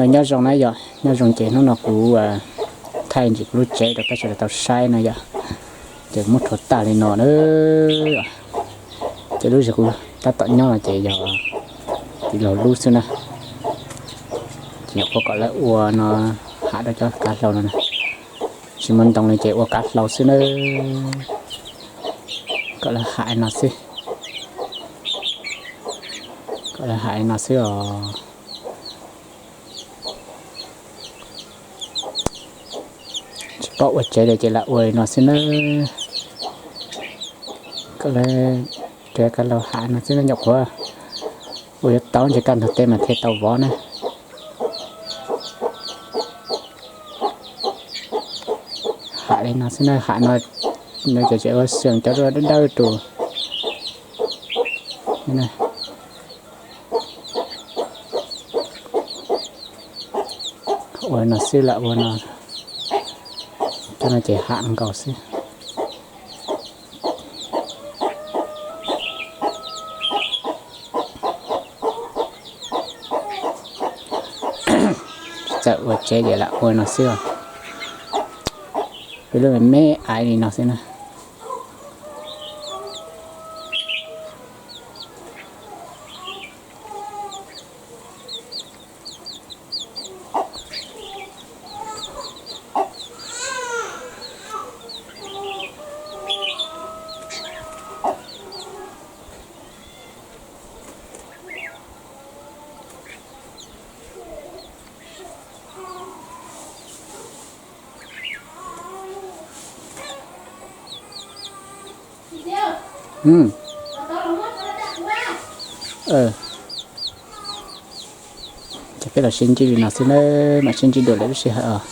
Nyob zoo na yom, nyob zoo ces hnub no kuv thaij ntsis kuv lub tsev rau peb sawv daws tau saib na yom. Ces muab rhuav tag li no na. Ces lub zig kuv tab tom nyob no ces yog tij laug lub xwb na. Ces nyuam qhuav kom lawv ua no, ham rau cov kav hlau no na. Tsis muaj ntoo li ces ua kav hlau xwb na. Kom lawv ham no xwb. Kom lawv ham no xwb os. Tsis paub ua tsev li ces lam ua li no xwb na. Kom lawv, rau kav hlau ham no xwb na, nyuam qhuav ua yuav tau ntsis kaj ntug teb mas thiaj tau vov na. Ham li no xwb na, ham no, no ces tseem ua xwm cov dawb dawb rau. Ua no xwb lam ua no, cov no ces ham nkaus xwb. Txawm ua tsev ces lam ua no xwb os. Peb lub me me aiv li no xwb na. Ces peb los sib ntsib li no xwb na, mam sib ntsib dua lwm lub sij hawm os.